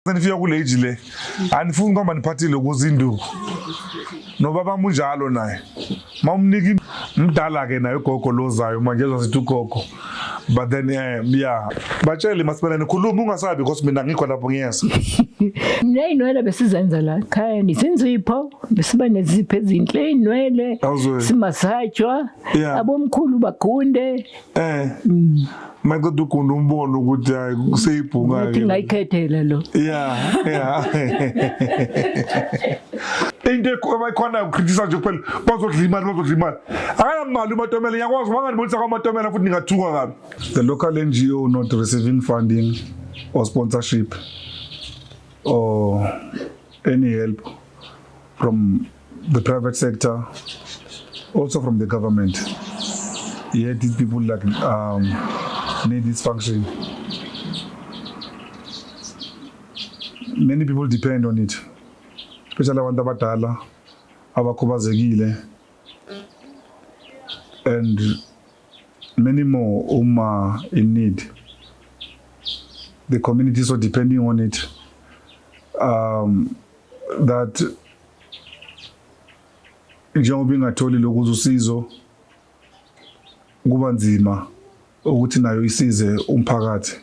Senifika kule age le, anifuni ukuhamba niphathile ukuze induku. Nobaba munjalo naye. Mawumnika mdala ke naye ugogo lozayo manje ezwa sithi ugogo. But then yeah, batshele masibele nikhuluma ungasabi because mina ngikho lapho ngiyeza. Ney'nwele besizenza la khaya izinzipho besiba nezipho ezinhle iy'nwele Awuzwe. simasajwa abomkhulu bagunde. Maqeda ugunda umbone ukuthi hayi kuseyibhunga Ngathi ke. ngayikhethela lo. Yeah. Into abayikhona ukukritisa nje kuphela bazodla imali, bazodla imali. Akanamali uMatomela, ngiyakwazi banganibonisa kwaMatomela futhi ningathuka kabi. The local NGO not receiving funding or sponsorship or any help from the private sector, also from the government. Yet these people like need this function. Many people depend on it, especially abantu abadala, abakhubazekile, and many more whom are in need. The community is so depending on it, that njengoba ingatholi lokhu usizo kuba nzima ukuthi nayo isize umphakathi.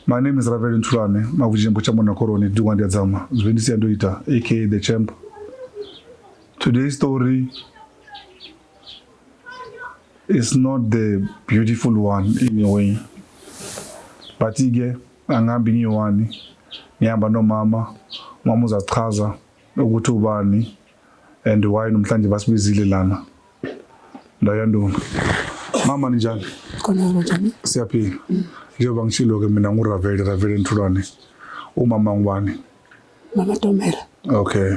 My name is Ravel Ntulane, Mavujimbo Chamona Koroni, Dugwandia Zama, Zwendisi Andoita, aka The Champ. Today's story is not the beautiful one in a way. But ke angihambi ngiyi-one, ngihamba nomama, umama uzachaza ukuthi ubani and why namhlanje basibizile lana. Ndayandunga. Mama, ninjani? Khona, kanjani? Siyaphila. Njengoba ngishilo ke, mina nguRavel, Ravel Ntulwane. Umama ngubani? Mama Tomela. Okay.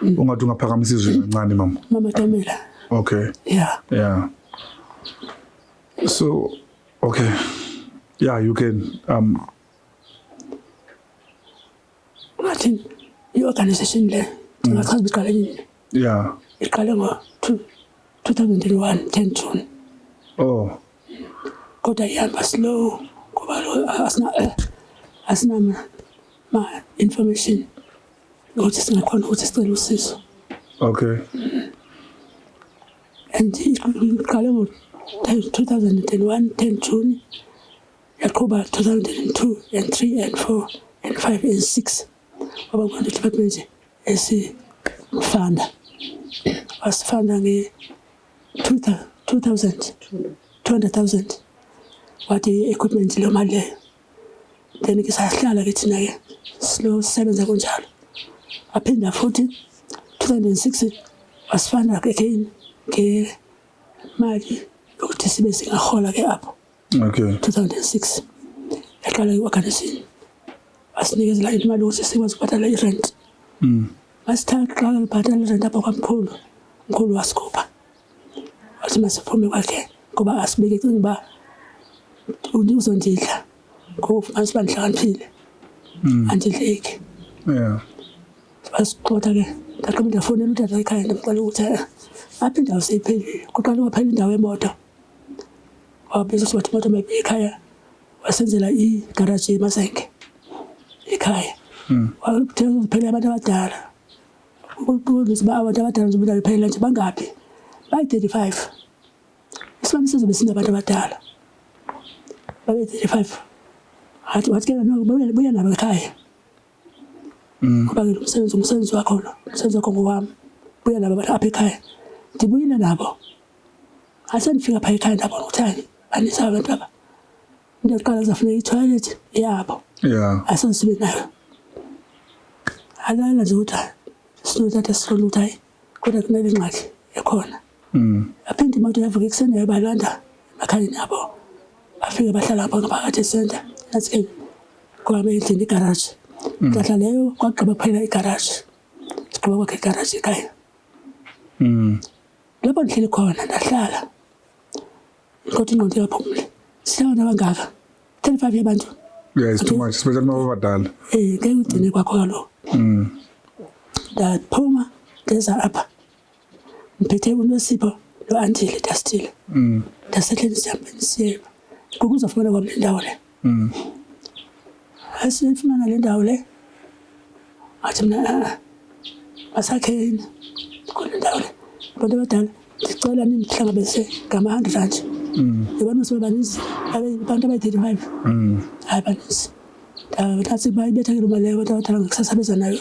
Ungathi ungaphakamisa izwi kancane, mama. Mama Tomela. Okay. Yeah. Yeah. So, okay. Yeah, you can Ngathi i-organization le ndingachaza uba iqale nini. Iqale ngo-2001, 10 June. Oh, Kodwa ihamba slow ngoba lo asina ma information ukuthi singakhona ukuthi sicele usizo. And iqale ngo-2001, 10 June, yaqhuba 2002 and 3 and 4 and 5 and 6. Waba khona department esifanda, wasifanda nge-2000 200,000, wathi i-equipment leyo mali leyo. Then ke sahlala ke thina ke slow sisebenza kunjalo. Aphinda futhi 2006 wasifanda again ngemali yokuthi sibe singahola ke apho. 2006 yaqala i-organization, wasinikezela imali ukuthi sikwazi ukubhatala i-rent. Masithatha qala libhatala i-rent apha kwamkhulu, umkhulu wasikhupha, wathi masiphume kwakhe ngoba asibeke cinga uba uzondidla ngoba ufumanisa uba ndihlakaniphile, andidleki. Basixotha ke. Ndaqala ndafonela utata ekhaya, ndamxelela ukuthi apha indawo seyiphelile. Kuqala kwaphela indawo yemoto, wabiza wathi imoto mayibuye ekhaya, wasenzela igaraji yemasenke ekhaya. Kuphela abantu abadala, uba abantu abadala nje indawo iphelela nje bangaphi? Bayi-35. Isibani sizobe sinabantu abadala babe-35. Wathi ke no, buya nabo ekhaya ngoba ke lo msebenzi, umsebenzi wakho lo, umsebenzi wakho ngowami, buya nabo abantu apha ekhaya. Ndibuyile nabo. Asendifika phaa ekhaya ndabona ukuthi hayi, banisa abantu aba. Into yokuqala kuzafuneka ithoyilethi yabo. Asoze sibe nayo. Alala nje ukuthi hayi, sinotata sifuna ukuthi hayi, kodwa kunale ngxaki ekhona. Aphinde imoto yavuka ekuseni yabalanda emakhayeni abo, bafike bahlala apho ngaphakathi esenta. Nathi ke kwame endlini igaraji. Nhlahla leyo kwagqiba kuphela igaraji, sigqiba kwakhe igaraji ekhaya. Lapho ndihleli khona ndahlala kodwa ingqondo ingaphumuli, sihlala nabangaka, 35 yabantu. Yeah, it's too much, especially uma babadala. Ngeke ugcine kwakho kaloku. Ndaphuma ndeza apha ngiphethe uNosipho no-Andile Dastile. Ndasehleni sihambeni siye Kukuzofumana kwami le ndawo le. Asifumana le ndawo le. Ngathi mina, "Ah, masakheni kule ndawo le. Abantu abadala ndicela nindihlangabeze ngama-R100." Yabona mos baninzi, abantu abayi-35. Hayi, baninzi. Ndathi bayibetha ke loo mali leyo abantu abadala, ngakusasa beza nayo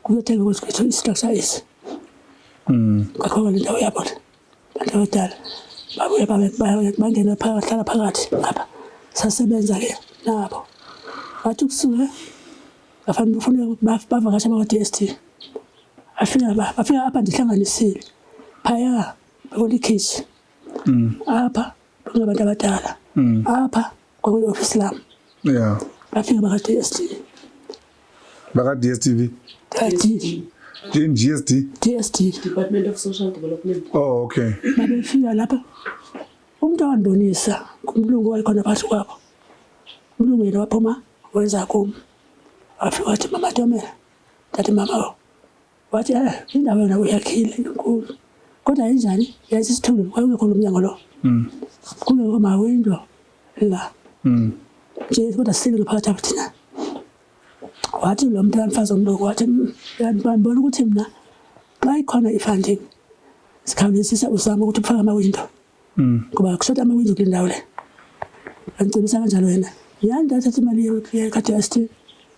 kuyothenga kwethu i-structure esi. Kwakhiwa le ndawo yabo le. Abantu abadala babuye bangena phakathi, hlala phakathi ngapha. Sasebenza ke nabo. Bathi kusuke bafanele kufuneka bavakasha bakwa-DSD. Afika bafika apha ndihlanganisile. Phaya bekulikhitshi. Apha bekungabantu abadala. Apha kwakuyi-ofisi lam. Bafika baka-DSD. Baka DSTV. D. GSD. DSD. Department of Social Development. Oh, okay. Babefika lapha, umuntu awandibonisa ngumlungu wayekhona phakathi kwabo. Umlungu yena waphuma wenza kum, wafika wathi, "Mama Tomela." Ndathi, "Mama." Wathi, "Indawo yona uyakhile, inkulu, kodwa injani yayisisithulu, kwakungekho lo mnyango lo, kungekho mawindo la nje, kodwa sisile ngaphakathi apha thina." Wathi lo mntu mfazi omlungu wathi, "Uyandibona ukuthi mna xa ikhona i-funding sikhawulezisa uzama ukuthi ufake amawindo, ngoba kushota amawindo kule ndawo le." Andicebisa kanjalo yena. Nyhani ndathatha imali ka-DST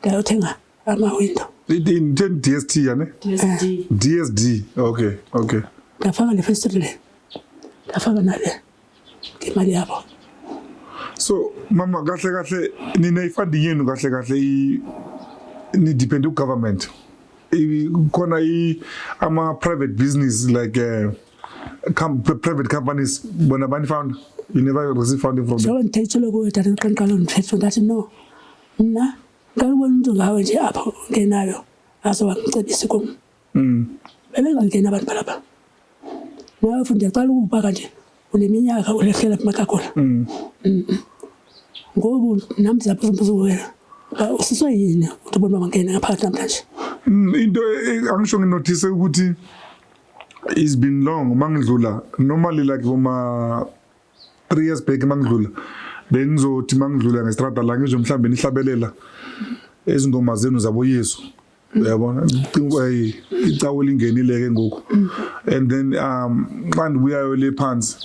ndayothenga amawindo. In DST yani? DSD. DSD. Okay. Ndafaka le festile le, ndafaka nale ngemali yabo. So mama, kahle kahle nina i-funding yenu kahle kahle ni depend ku government. Khona i ama private business like private companies bona bani fund, you never receive funding from them? Njengoba ndithethile kuwe tata, qanqalo ndithethe ndathi no, mna ngicela ubona umntu ngawe nje apho ungenayo azowangicebisa kum. Bebengangeni abantu balapha. Nawe futhi ndiyaqala ukubaka nje uneminyaka ulehlela kumakakula. Ngoku nam ndizabuza wena uba usiswe yini ukuthi ubona uba mangene ngaphakathi namhlanje. Into angisho nginotice ukuthi it's been long mangidlula, normally like kuma 3 years back mangidlula, bengizothi mangidlula ngestrada la ngizwe mhlambe nihlabelela izingoma zenu zabo Yesu, uyabona, ngicinga hey, icawe lingenile ke ngoku. And then xa ndibuyayo le phansi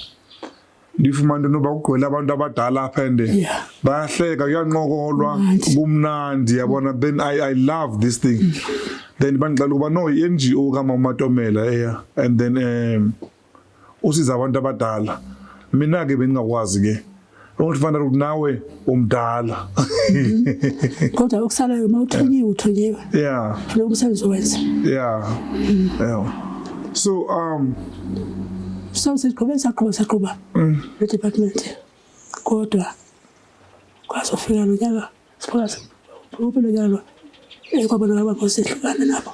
ndifumana into noba kugcwele abantu abadala apha and bayahleka, kuyanqokolwa. Kumnandi. Kumnandi, yabona. Then I love this thing. Then bandixela ukuba no, i-NGO kaMama Tomela eya, and then usiza abantu abadala. Mina ke bengingakwazi ke ukuthi fanele ukuthi nawe umdala. Kodwa okusalayo uma uthunyiwe, uthunyiwe. Funeka umsebenzi uwenze. Yeah, so So siqhube, saqhuba, saqhuba le-department, kodwa kwazofika lo nyaka siphakathi uphi lo nyaka lo, kwabonakala uba kosehlukana nabo.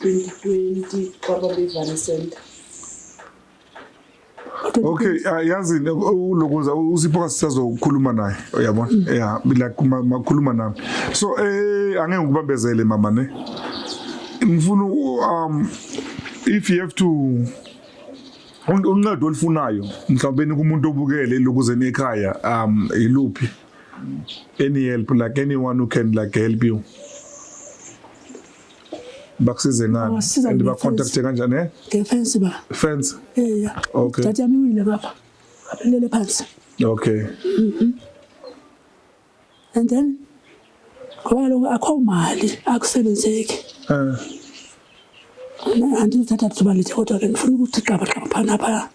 2020 kwabamba iVani Center. Okay, yazi ulokuza uSipho sisazokhuluma naye, uyabona, yeah, like makhuluma nami. So angeke ngikubambezele mama ne, ngifuna if you have to uncedo olufunayo mhlawumbe kumuntu obukele lokuzeni ekhaya, iluphi, any help, like anyone who can like help you, bakusize ngani? Bangasiza And nge-fence. Bacontacte kanjani, eh? Ngefensi ba. Fence? Eya. Okay. Data yami iwile ngapha, ngaphelele phansi. And then ngoba kaloku akho mali, akusebenzeki. Andizuthatha thuba lide, kodwa ke ndifuna ukuthi gqaba gqaba phaa naphaya.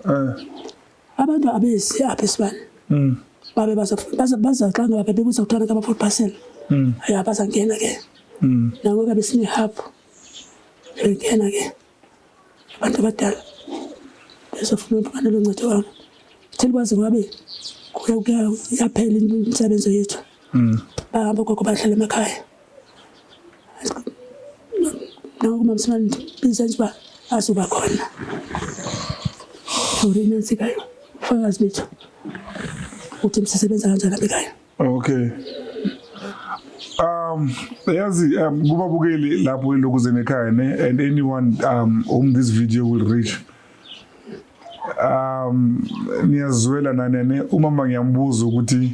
Abantu abezi apha esibani babe baza xa ngaba bebuza kuthiwa ngaba-food parcel. Ya, bazangena ke. Nangoku besine-hub, bengena ke abantu abadala bezofuna ufumana lo ncedo wabo. Thina kwaze kwabe yaphela imisebenzo yethu. Bahamba gogo, bahlala emakhaya. Nangoku mamsimane biza nje uba azoba khona for inantsikayo, ubufakazi bethu ukuthi sisebenza kanjani apha ekhaya. Okay. Yazi kubabukeli lapho elokuzeni ekhaya ne and anyone whom this video will reach. Niyazwela nani ne umama, ngiyambuza ukuthi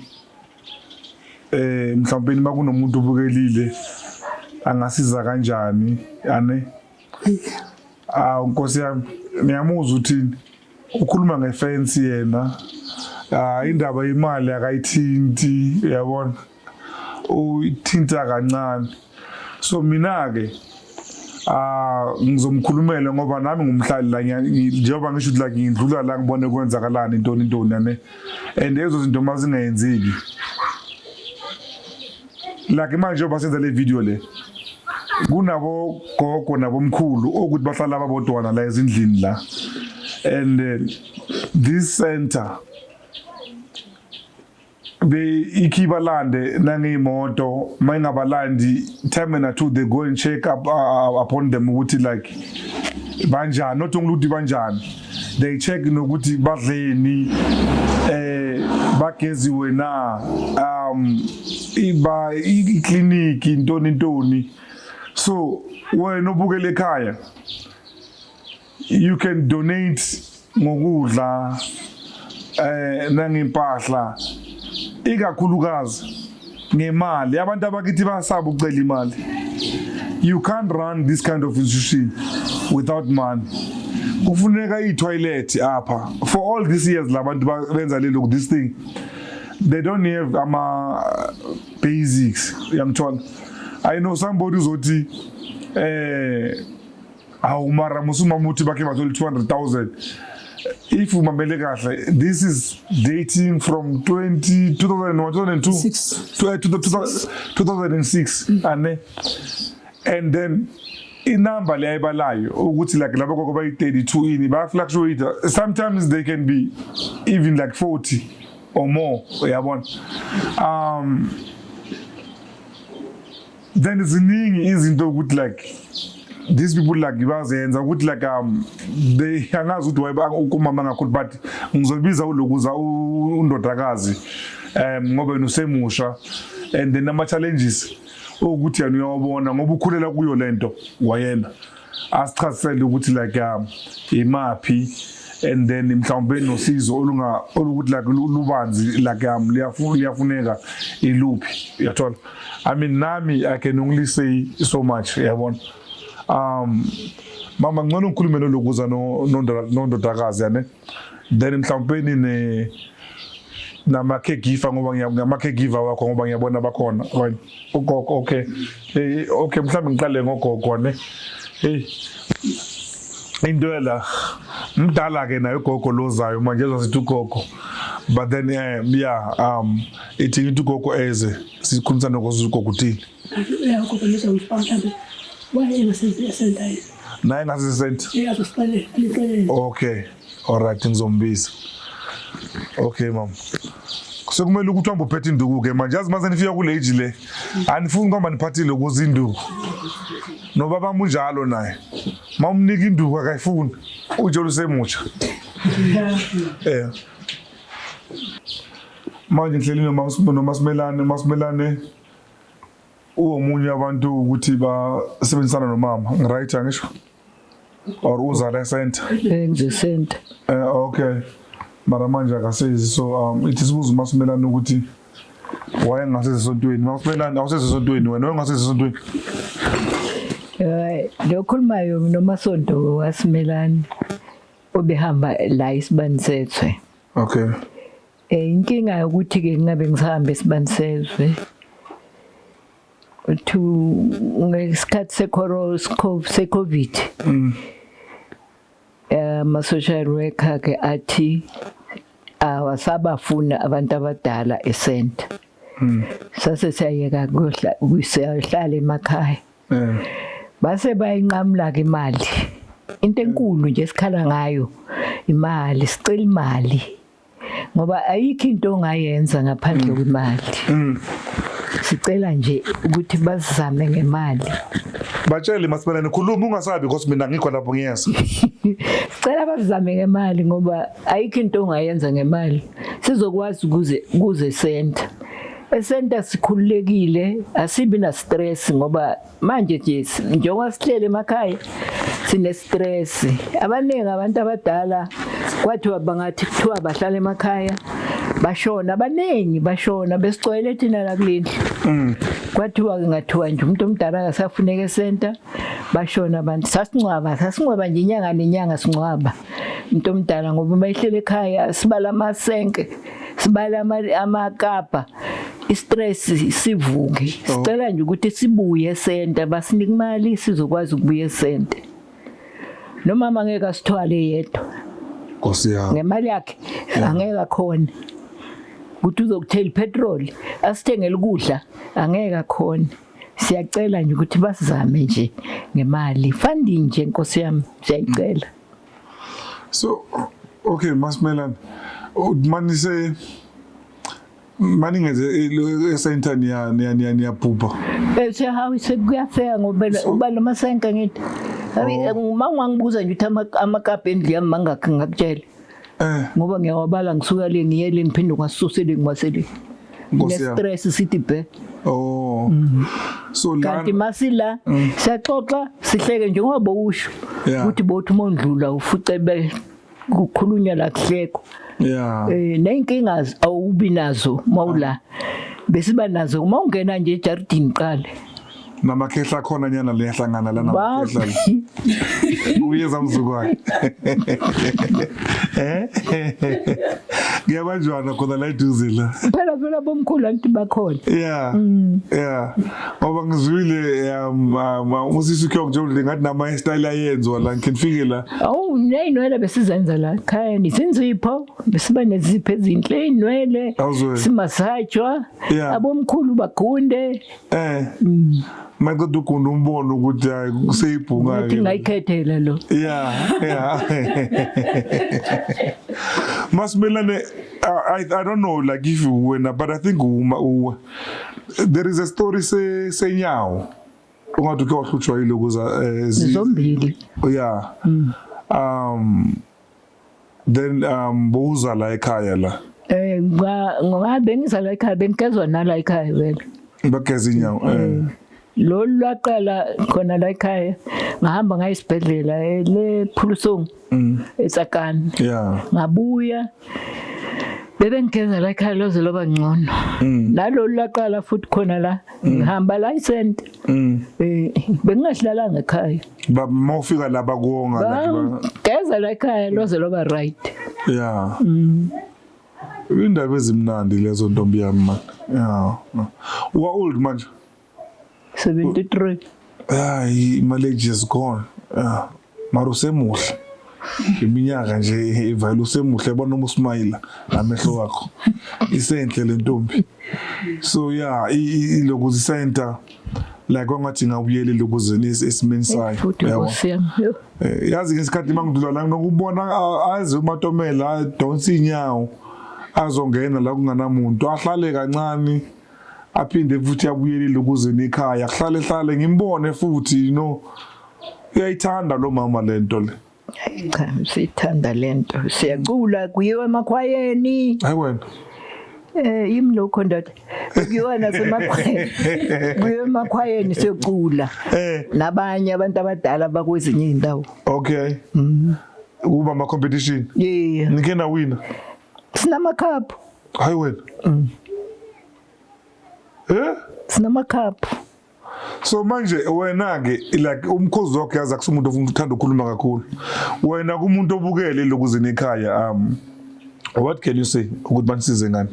Mhlawumbe makunomuntu obukelile angasiza kanjani, ane? Ah, Nkosi yami, ngiyamuzwa uthini. Ukhuluma ngefence yena. Ah, indaba yemali akayithinti, uyabona. Uyithinta kancane. So mina ke ah ngizomkhulumela ngoba nami ngumhlali la, njengoba ngisho ukuthi like ngidlula la ngibone kwenzakalani, intoni intoni, ane, and ezo zinto mazingenzeki, like manje njengoba senza le video le, kunabo gogo nabomkhulu okuthi bahlala babodwana la ezindlini la, and this center be ikhibalande nangeyimoto, mayingabalandi time and two, they go and check up upon them ukuthi like banjani, not only ukuthi banjani, they check nokuthi badleni, bageziwe na, iba ikliniki, intoni intoni. So wena obukele ekhaya, you can donate ngokudla nangempahla, ikakhulukazi ngemali. Abantu abakithi basaba ukucela imali. You can't run this kind of institution without money. Kufuneka i-toilet apha. For all these years labantu benza lelo this thing, they don't have ama basics, uyangithola? I know somebody uzothi awu, mara musumama uthi bakhe bathole 200,000. If umamele kahle, this is dating from 20 2001, 2002. Six. To, 2006, ane, and then inumber le ayibalayo ukuthi like labo gogo bayi-32 ini, baya-fluctuate. Sometimes they can be even like 40 or more, uyabona? Then ziningi izinto ukuthi like these people like bazenza ukuthi like they, angazi ukuthi why umama ngakhulu, but ngizobiza ulokuza undodakazi ngoba yena usemusha, and then ama challenges ukuthi yena uyawabona ngoba ukhulela kuyo lento, wayena asichazisele ukuthi like imaphi, and then mhlawumbe nosizo olunga olukuthi like lubanzi, like liyafuneka iluphi, uyathola? I mean, nami I can only say so much, uyabona? Mama, ngcono ngikhulume nolokuza nondodakazi, yane, then mhlawumbe ne nama caregiver, ngoba ngama caregiver wakho, ngoba ngiyabona bakhona, right? Ugogo, okay. Okay, mhlawumbe ngiqale ngogogo, ne. Hey, into la mdala ke naye ugogo lozayo manje, ezasithi ugogo, but then yeah, ithi ngithi ugogo eze sikhulumisana nogogo, ugogo uthini? Uyagogo nizongifaka mhlawumbe waye engasenzi esenta yena. Naye ngasesent. Azosixelela, anixelele. Okay, alright, ngizombiza. Okay mama, sekumele ukuthi uhambe uphethe induku ke manje. Yazi, mase nifika kule age le, anifuni kuhamba niphathile ukuze induku. Nobaba unjalo naye, ma umnika induku akayifuni, utshela usemusha. Manje ngihleli noMasimelane. Masimelane uwomunye abantu ukuthi basebenzisana nomama, ngiright angisho, or uza la center? Ngizesenta. Okay, mara manje akasezi, so ithi sibuza uMasimelane ukuthi wayengasezi esontweni. Masimelane, awusezi esontweni wena? Wayengasezi esontweni? Lo khulumayo nomasonto wasimelane obehamba la isibani sethwe. Inkinga ukuthi ke ngingabe ngisahamba isibani sezwe to ngesikhathi se-COVID. Ama social worker ke athi awasabafuna abantu abadala esenta. Sase siyayeka kuyohlala emakhaya. Base bayinqamula ke imali. Into enkulu nje esikhala ngayo imali, sicela imali. Ngoba ayikho into ongayenza ngaphandle kwemali. Sicela nje ukuthi bazame ngemali. Batshele Masimelane, khuluma ungasabi, because mina ngikho lapho, ngiyeza. Sicela bazame ngemali ngoba ayikho into ongayenza ngemali. Sizokwazi ukuze kuze center. Esenta sikhululekile, asibi na stress, ngoba manje nje njengoba sihlele emakhaya sine stress. Abaningi abantu abadala kwathiwa bangathi kuthiwa bahlala emakhaya. Bashona abaningi, bashona besicwele thina la kulendlu. Kwathiwa ke, ngathiwa nje umuntu omdala akasafuneka esenta. Bashona abantu, sasingcwaba, sasingcwaba nje inyanga nenyanga, singcwaba umuntu omdala ngoba uma ehlele ekhaya sibala amasenke, sibala amakapa, i-stress sivuke. Sicela nje ukuthi sibuye esenta, basinike imali sizokwazi ukubuya esenta. Nomama ngeke asithwale yedwa. Nkosi yami. Ngemali yakhe angeke akhone ukuthi uzokuthela ipetrol, asithengele ukudla, angeke akhone. Siyacela nje ukuthi basizame nje ngemali, funding nje, nkosi yami, siyayicela. So okay, Masimelane, manise maningeze esenta, niya niya niya niyabhubha? Bese hawu, sekuyafika ngoba uba noma senke ngithi uma ungangibuza nje ukuthi amakapha endlu yami mangakhi, ngakutshela ngoba ngiyawabala, ngisuka le ngiye le, ngiphinde ngiwasuse le, ngiwasele. Nkosi yami. Ne-stress sithi bhe. Oh, so la Kanti masila siyaxoxa, sihleke njengoba bowusho ukuthi bothi uma undlula ufuce be kukhulunywa la, kuhlekwa. Ney'nkinga awubi nazo mawula, besiba nazo uma ungena nje ejardini qale. Namakhehla akhona nyana, liyahlangana la namakhehla, uyeza mzukwane, kuyabanjwana khona la eduze la. Phela phela bomkhulu anti bakhona. Yeah, ngoba ngizwile usisi ukho nje ngathi nama style ayenzwa la, ngifike la. Awu, ney'nwele besizenza la khaya, izinzipho, besiba nezipho ezinhle, iy'nwele. Awuzwe. Simasajwa. Abomkhulu bagunde. Maqeda ugunda umbono ukuthi hayi, kuseyibhunga. Ngathi ngayikhethela lo. Yeah, Masimelane, I don't know like if you wena, but I think uma there is a story se senyawo ungathi uke wahlutshwa yilokhu Zombili. Yeah, then bowuza la ekhaya la? Ngoba bengiza la ekhaya, bengigezwa nala ekhaya vele. Bageza inyawo. Lolu lwaqala khona la ekhaya, ngahamba ngaya esibhedlela le Phulusong, eTsakane. Ngabuya, bebengigeza la ekhaya, loze loba ngcono. Nalolu lwaqala futhi khona la, ngihamba la isente. Bengingahlalanga ekhaya. Ba mawufika la bakuwonga la? Bangigeza la ekhaya loze loba right. Yeah, indaba ezimnandi lezo, ntombi yami man. Yeah, uwa old manje? 73. Hayi, mileage is gone. Yeah, mara usemuhle, iminyaka nje ivayile, usemuhle, yabona noma usmayila namehlo wakho isenhle le ntombi. So yeah, iloku center like kwangathi ngabuyelile ukuze esimeni sayo. Futhi. Yabo. Nkosi yami, yo. Yazi ngesikhathi mangidlula la nginokubona aze uMatomela adonsa inyawo azongena la kunganamuntu, ahlale kancane, aphinde futhi abuyelile ukuze nekhaya, kuhlale hlale ngimbone futhi. Uyayithanda lo mama lento le. Hayi cha, siyithanda lento, siyacula, kuyiwa emakhwayeni. Hayi wena. Yimi lokho ndoda, kuyiwa nasemakhwayeni, kuyiwa emakhwayeni siyocula nabanye abantu abadala bakwezinye iy'ndawo. Okay, kuba ama competition? Yeah. Nike na wina? Sinamakhaphu. Hayi wena. Sinamakhaphu. So manje wena ke, like umkhozi wakho, yazi akusumuntu ofuna uthanda ukukhuluma kakhulu. Wena kumuntu obukele lokuzini ekhaya, what can you say ukuthi banisize ngani?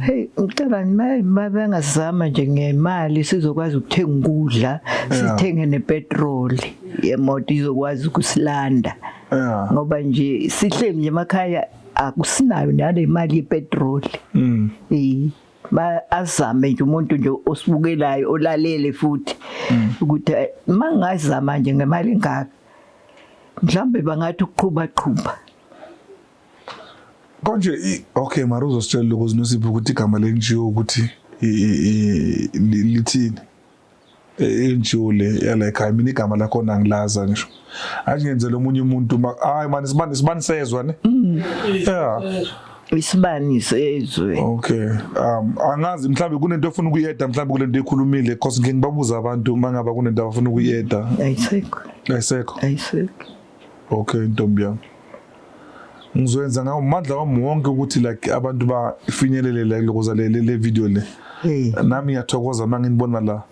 Hey, ngicela ma bengazama nje ngemali sizokwazi ukuthenga ukudla, sithenge nepetroli yemoto izokwazi ukusilanda. Ngoba nje sihleli nje emakhaya, akusinayo nale mali yepetroli. Ba azame nje umuntu nje osibukelayo, olalele futhi, ukuthi mangazama nje ngemali engaka, mhlambe bangathi ukuqhuba qhuba. Konje okay, mara uzositshela lokho Nosipho ukuthi igama le-NGO ukuthi lithini? I-NGO le yala ekhaya, mina igama lakhona angilaza ngisho. Athi ngenzela omunye umuntu, hayi mani, sibani sibani sezwa ne. Yeah. Isibani sezwe. Okay. Angazi mhlambe kunento ofuna ukuyi-adda mhlambe kulento ekhulumile, because ngike ngibabuza abantu mangaba kunento abafuna ukuyi-adda. Ayisekho. Ayisekho. Ayisekho. Okay, ntombi yami. Ngizoyenza ngawo mandla wami wonke ukuthi like abantu bafinyelele la kulokuza le video le. Hey. Nami ngiyathokoza uma nginibona la.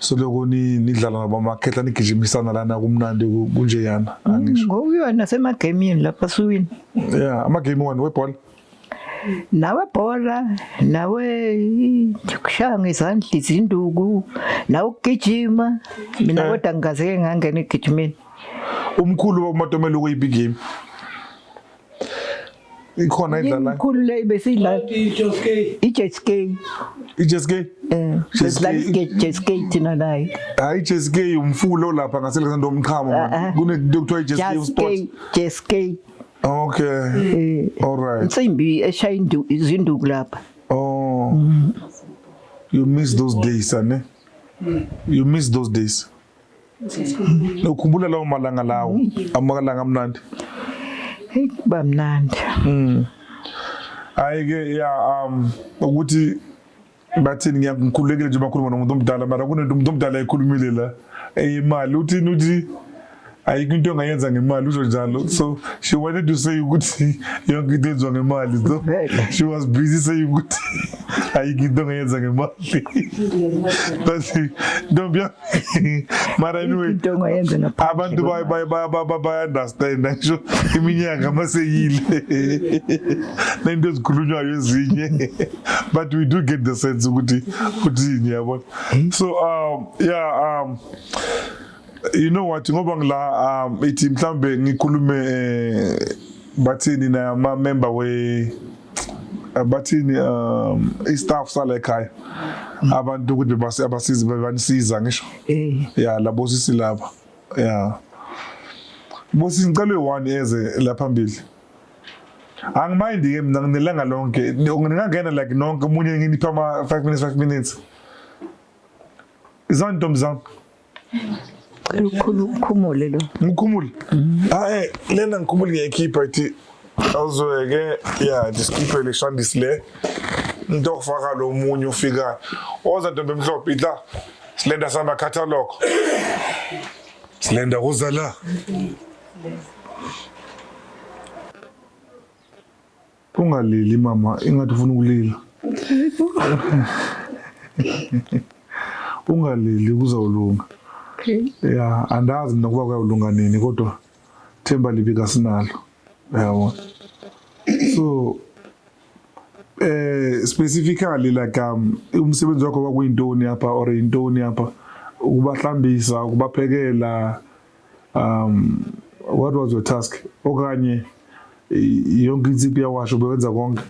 Soloko nidlala nabamakhehla nigijimisana lana kumnandi kunjeyana angisho. Ngokuyiwa nasemagemini lapha suwini. Yeah, ama-game wani webhola. Nawe bhola, nawe kushaya ngezandla izinduku, nawe ukugijima. Mina kodwa ngingazeke ngangena egijimeni. Umkhulu wakuMatomela ukuyiphi game? Ikhona idlala Imkhulu le besiyidlala i-jet ski. i-jet ski? Eh, Jet ski. besidlala i-jet ski thina naye. Hayi, i-jet ski umfulo lapha ngase-Alexander Umqhamo Ah, man. ah. Kunento kuthiwa i-jet ski Jet sport. ski, jet ski. Okay. Eh, All right. insimbi eshaya izinduku lapha. Oh. You miss those days, ane? You miss those days. Ukhumbula lawo malanga lawo, amalanga amnandi. Hey, kuba mnandi. Hayi ke ya ukuthi bathini ngiyakhululekile nje bakhuluma nomuntu omdala mara kunento umuntu omdala ayikhulumile la eyimali uthini uthi ayikho into ongayenza ngemali usho njalo, so she wanted to say ukuthi yonke into yenziwa ngemali, so Vele. she was busy saying ukuthi ayikho into ongayenza ngemali, but ntombi yami, mara anyway Into ongayenza ngaphandle abantu kwemali. baya-understand ngisho iminyaka maseyile nento ezikhulunywayo ezinye, but we do get the sense ukuthi uthini, yabona. So yeah, you know what, ngoba ngila ithi mhlambe ngikhulume bathini nama member we bathini i-staff sala ekhaya, abantu ukuthi abasizi bebanisiza ngisho. Eh, Ya, labo sisi lapha, ya bosisi, ngicela uyi-one eze la phambili. Angimind ke mina, nginelanga lonke, ningangena like nonke, omunye nginipha ama-5 minutes, 5 minutes. Izani ntombi zami. Cela ukhumule lo. Ngikhumule? Ah, lena ngikhumule, ngiyayikhipha ithi awuzweke ya, ndisikhiphe le shandisi le into okufaka lo munye ufikayo. Oza ntombi emhlophe, itla silenda sama-catalog, silenda kuza la. Ungalili mama, ingathi ufuna ukulila. Ungalili, kuzawulunga. Okay. Ya, andazi mina kuba kuyawulunga nini, kodwa themba libi kasinalo, yabo. So specifically like umsebenzi wakho kwakuyintoni apha or intoni apha? Ukubahlambisa, ukubaphekela, what was your task? Okanye yonke insipho iyawasha, bewenza konke?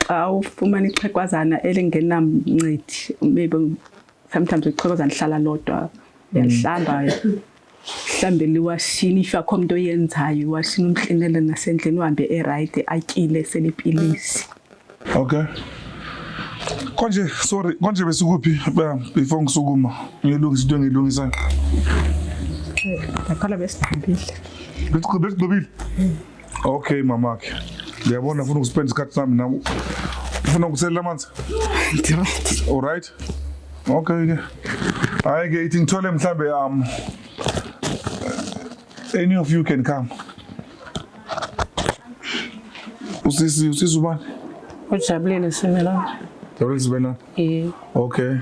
Xa ufumana ixhegwazana elingenamncedi, maybe sometimes ixhegwazana lihlala lodwa, uyalihlamba, mhlambe liwashini. If akho mntu oyenzayo iwashini, umklinele nasendlini, uhambe e-right, atyile, selepilisi. Okay, konje, sorry, konje besikuphi? Before ngisukuma ngiyolungisa into engiyilungisayo. Ndaqala besigqibile. Besigqibile. Okay mamakhe, ngiyabona ufuna ukuspend isikhathi sami nami. Ufuna ukuselela amanzi? Ndi-right. All right, okay ke, hayi ke ithi ngithole mhlambe any of you can come. Usisi ubani? Ujabulile Simelane. Jabulile Simelane. Eh. Okay,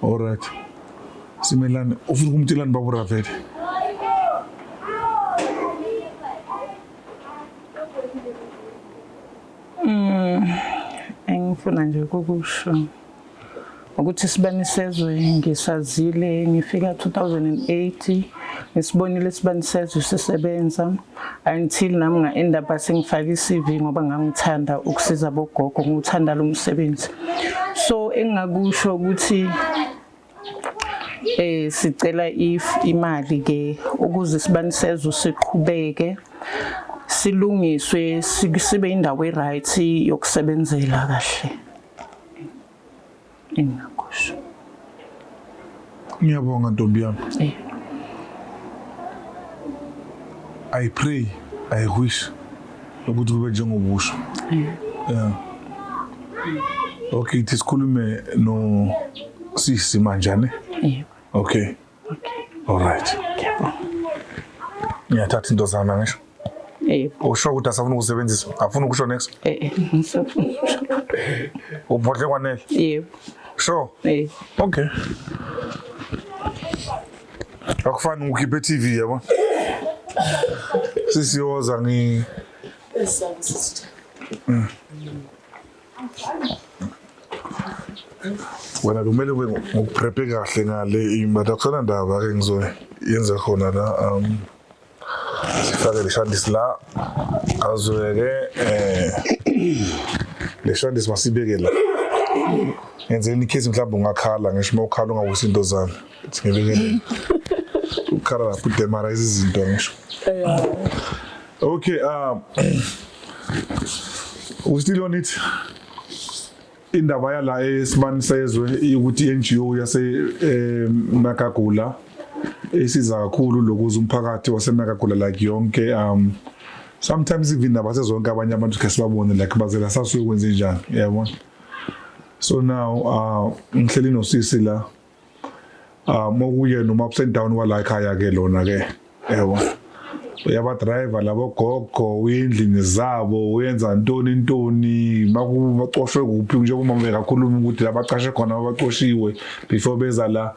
all right Simelane, ufuna ukumtshelani baba uRavele? Engifuna nje ukukusho ukuthi Sibani Sezwe ngisazile ngifika 2008, ngisibonile Sibani Sezwe sisebenza until nami nga-end up sengifaka i-CV ngoba ngangithanda ukusiza bogogo, ngiwuthanda lo msebenzi. So engingakusho ukuthi sicela if imali ke ukuze Sibani Sezwe siqhubeke, silungiswe, sibe indawo e-right yokusebenzela kahle. Engingakusho. Ngiyabonga ntombi yami. Eh. I pray, I wish ukuthi kube njengobusho. Yeah, okay, ithi sikhulume no sisi manje ne. Yebo. Okay. Okay. All right. Ngiyabonga. Ngiyathatha into zami ngisho. Yebo. Usho ukuthi asafuna ukusebenzisa, afuna ukusho next. Ngisafuna ukusho. Ubhodle kwanele. Yebo. Sure. Eh. Okay. Akufani ngikhiphe TV yabo. Sisiyoza ngi Wena kumele ube ngokuprephe kahle ngale but akusona ndaba ke ngizoyenza khona la sifake le shandisi la azweke le shandisi masibeke la. Ngenzeni ikhesi mhlawumbe ungakhala ngisho uma ukhala ungawisi into zami. Ngibeke ukhala lapho udemara izinto ngisho. Okay, we still on it. Indaba yala eSibani Sezwe ukuthi i-NGO yase Magagula esiza kakhulu lokuza umphakathi waseMagagula like yonke sometimes even nabasezonke abanye abantu ke sibabone like bazela sasuke kwenze njani yabona. So now ngihleli nosisi la mokuye noma ups and down wala ekhaya ke lona ke yabo uyaba driver labo gogo uyendlini zabo uyenza ntoni ntoni makubacoshwe kuphi njengoba mama bekakhuluma ukuthi labaqashe khona abaqoshiwe before beza la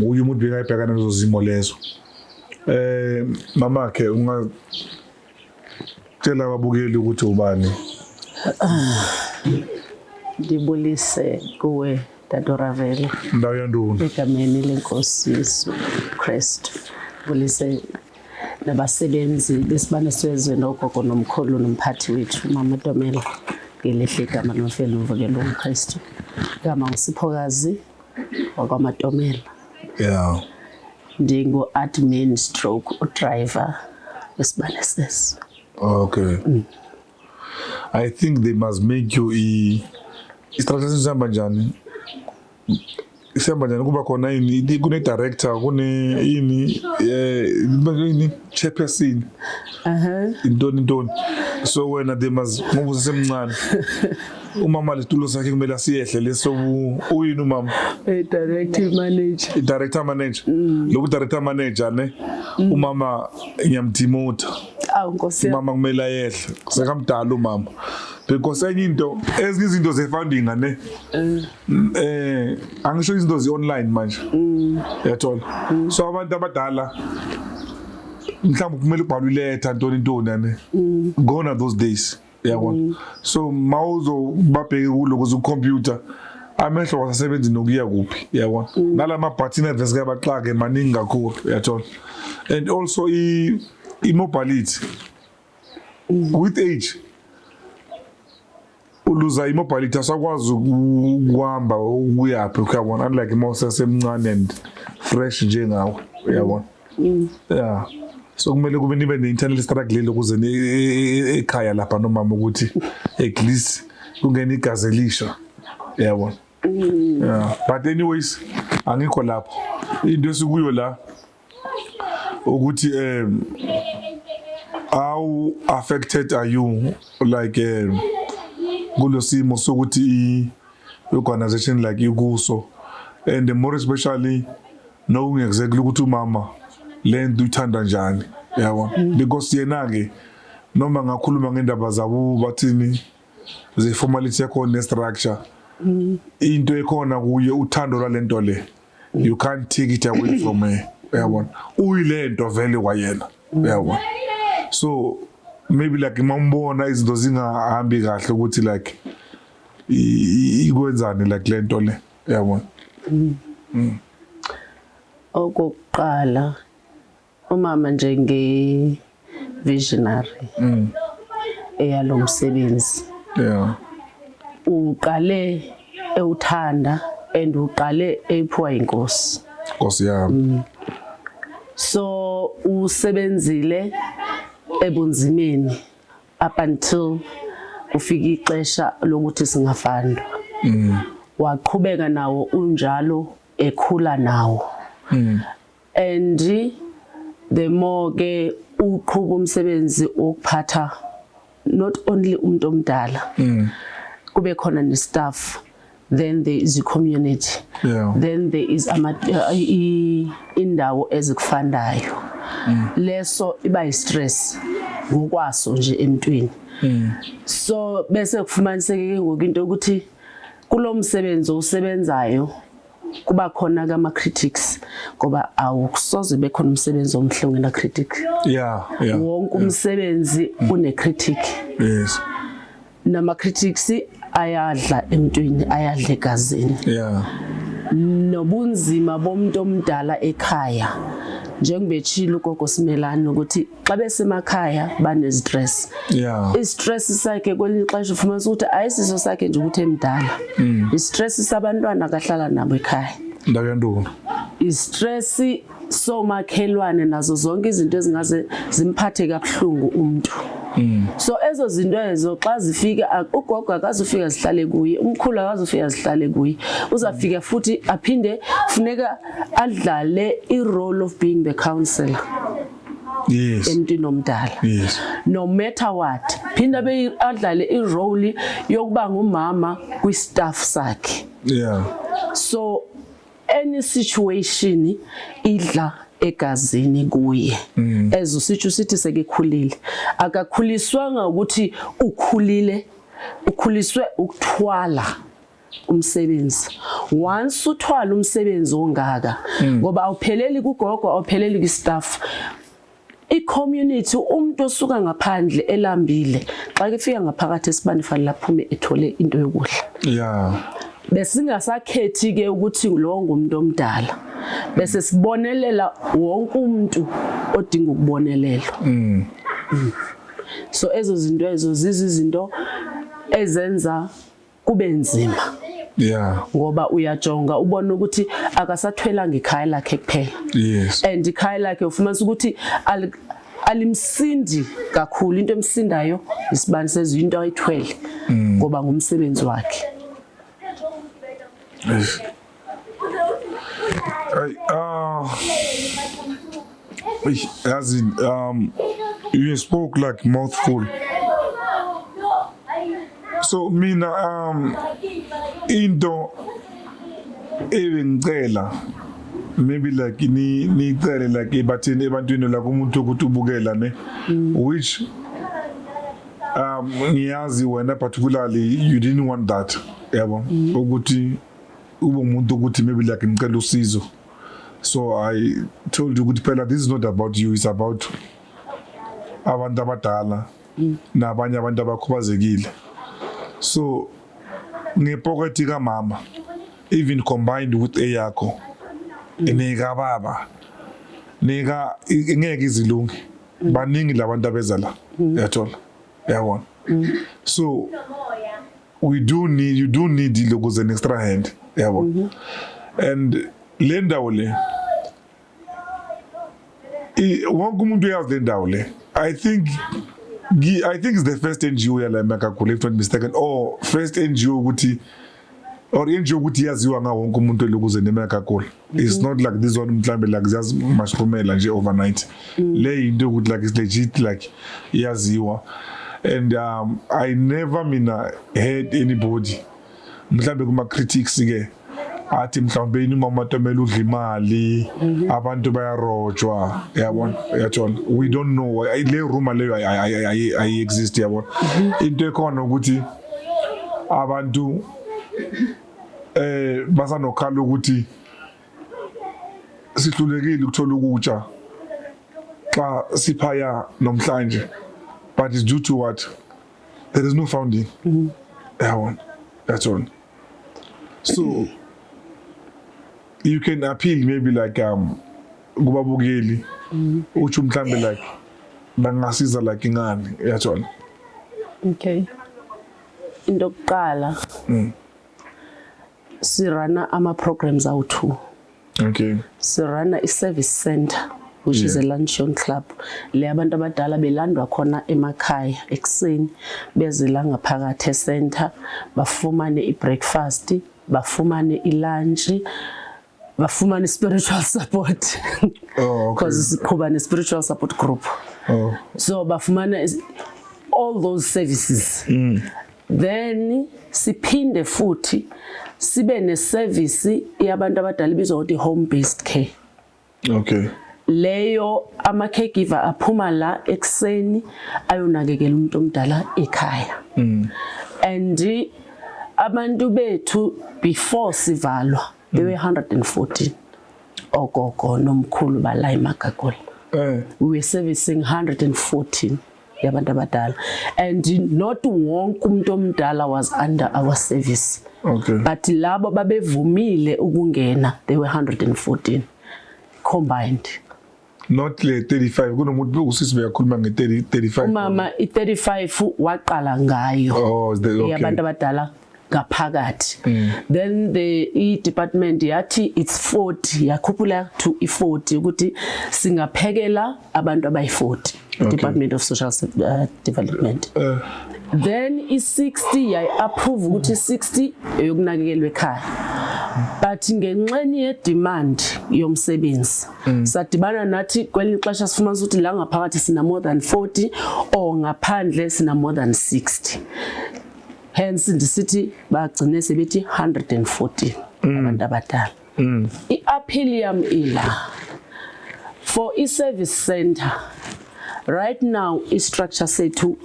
uye umuntu bekayibhekana nezo zimo lezo. Mama ke ungatshela ababukeli ukuthi ubani? Ndibulise kuwe Tata Ravele. Ndawo yantoni? Egameni lenkosi Yesu Kristu. Bulise nabasebenzi besibane sezwe nogogo nomkhulu nomphathi wethu Mama Tomela ngelihle igama lomfeli nomvukelo womKristu. Igama nguSiphokazi wakwaMatomela. Yeah. Ndingu admin stroke udriver wesibane sezwe. Okay. I think they must make you i strategy sihamba njani? Isihamba njani kuba khona yini kune director kune yini yini chairperson intoni intoni so wena they must ngoba usesemncane umama lesitulo sakhe kumele asiyehle leso uyini umama director manager i director manager lobu director manager ne umama ngiyamdimota. Awu Nkosi yami. Umama kumele ayehle sekamdala umama because enye into ezinye izinto ze-funding ne angisho izinto zi-online manje uyathola so abantu abadala mhlawumbe kumele ubhalwe iletha ntoni ntoni ne gone are those days uyabona so mawuzobabheke kuloko ku-computer amehlo wasasebenzi nokuya kuphi uyabona nalama button avese kuyabaxake maningi kakhulu uyathola and also i-mobility with age uluza i-mobility asakwazi ukuhamba ukuyaphi uyabona unlike uma usesemncane and fresh njengawe uyabona yeah so kumele kube nibe ne-internal struggle lelo ukuze ekhaya lapha nomama ukuthi at least kungene igazi elisha uyabona yeah but anyways angikho lapho into esikuyo la ukuthi how affected are you like kulo simo sokuthi i-organization like ikuso and more especially knowing exactly ukuthi umama le nto uyithanda njani yabona because yena ke noma ngakhuluma ngendaba zabo bathini ze-formality yakhona ne-structure into ekhona kuye uthando lwalento le you can't take it away from her uyabona uyilento vele kwayena uyabona so maybe like mawumbona izinto zingahambi kahle ukuthi like ikwenzani like lento le uyabona. Okokuqala umama njenge visionary eyalomsebenzi uqale ewuthanda and uqale ephiwa inkosi. Nkosi yami. So usebenzile ebunzimeni up until kufika ixesha lokuthi singafandwa. Waqhubeka nawo unjalo ekhula nawo. And the more ke uqhuba umsebenzi wokuphatha not only umuntu omdala kube khona ne staff, then there is a community, then there is ama indawo ezikufandayo, leso iba yi stress. Ngokwaso nje emntwini. So bese kufumaniseke ke ngoku into ukuthi kulo msebenzi owusebenzayo kuba khona kama critics, ngoba awusoze bekhona umsebenzi omhle ungena critic. Wonke umsebenzi une critic. Nama critics ayadla emntwini, ayadla egazini. Nobunzima bomuntu omdala ekhaya, njengobetshilo ugogo Simelane ukuthi xa besemakhaya bane-stress. I-stress sakhe kwelinye ixesha ufumanisa ukuthi ayisiso sakhe nje ukuthi emdala, i-stress sabantwana akahlala nabo ekhaya. Ndawo yandulo. I-stress somakhelwane nazo zonke izinto ezingaze zimphathe kabuhlungu umuntu. So ezo zinto ezo xa zifika, ugogo akazufika zihlale kuye, umkhulu akazufika zihlale kuye, uzafika futhi aphinde funeka adlale i-role of being the counselor emntwini omdala. No matter what, phinda abe adlale i-role yokuba ngumama kwi-staff sakhe. So any situation idla egazini kuye. As usitsho sithi sekekhulile, akakhuliswanga ukuthi ukhulile, ukhuliswe ukuthwala umsebenzi. Once uthwala umsebenzi ongaka, ngoba awupheleli kugogo, awupheleli kwi-staff, i-community, umuntu osuka ngaphandle elambile, xa kefika ngaphakathi esibani fanele aphume ethole into yokudla. Besingasakhethi ke ukuthi lo ngumuntu omdala, bese sibonelela wonke umuntu odinga ukubonelelwa. So ezo zinto ezo zizizinto ezenza kube nzima, ngoba uyajonga ubona ukuthi akasathwelanga ikhaya lakhe kuphela, and ikhaya lakhe ufumanisa ukuthi alimsindi kakhulu. Into emsindayo isibani sezwe, into ayithwele ngoba ngumsebenzi wakhe. Yes. Hey, as in, you spoke like mouthful. So mina into ebengicela maybe like ni nicele like ebathini ebantwini, like umuntu ukuthi ubukela ne, which ngiyazi wena particularly you didn't want that, yabo, ukuthi ube umuntu ukuthi maybe like ngicela usizo. So I told you ukuthi phela this is not about you, it's about abantu abadala nabanye abantu abakhubazekile. So ngepocket kamama, even combined with eyakho nekababa nika, ngeke izilunge. Baningi labantu abeza la, uyathola, yabona. So we do need you do need ilokuze an extra hand, yabo. And le ndawo le, wonke umuntu uyazi le ndawo le. I think it's the first NGO yala eMakagula, if not mistaken, or first NGO ukuthi, or NGO ukuthi yaziwa ngawo wonke umuntu elokuze neMakagula. It's not like this one mhlambe like ziyazimashroomela nje overnight. Le into ukuthi like it's legit, like iyaziwa. And I never mina heard anybody mhlambe kuma critics ke athi mhlawumbe yini umama Tomela udla imali, abantu bayarojwa, yabona, uyathola. We don't know le rumor leyo ayi exist, yabona. Into ekhona ukuthi abantu basanokhala ukuthi sihlulekile ukuthola ukutsha xa siphaya namhlanje, but it's due to what? There is no funding, yabona, that's all. So you can appeal maybe like kubabukeli, utsho mhlambe like bangasiza like ingani, uyathola. Okay, into yokuqala, siruna ama programs awu2. Siruna i-service center, which is a luncheon club le abantu abadala belandwa khona emakhaya ekuseni, beze la ngaphakathi e-center, bafumane i-breakfast, bafumane i-lunch, bafumane spiritual support, because siqhuba ne-spiritual support group. So bafumana all those services. Then siphinde futhi sibe ne-service yabantu abadala ibizwa ukuthi home based care. Leyo ama caregiver aphuma la ekseni ayonakekela umuntu omdala ekhaya. And abantu bethu before sivalwa, they were 114 ogogo nomkhulu bala eMagagula. We were servicing 114 yabantu abadala, and not wonke umuntu omdala was under our service, but labo babevumile ukungena, they were 114 combined. Not le 35, kunomuntu usisi beyakhuluma nge-30 35. Umama i-35 waqala ngayo. Oh, okay. Yabantu abadala ngaphakathi. Then the i-department yathi it's 40, yakhuphula to i-40 ukuthi singaphekela abantu abayi-40. Department of Social Development. Then i-60 yayi-approve ukuthi i-60 eyokunakekelwa ekhaya, but ngenxenye ye-demand yomsebenzi sadibana nathi kwelinye ixesha sifumanisa ukuthi la ngaphakathi sina more than 40 or ngaphandle sina more than 60. Hence ndisithi bagcine sebethi 114 abantu abadala. I-appeal yam ila for i-service center. Right now i-structure sethu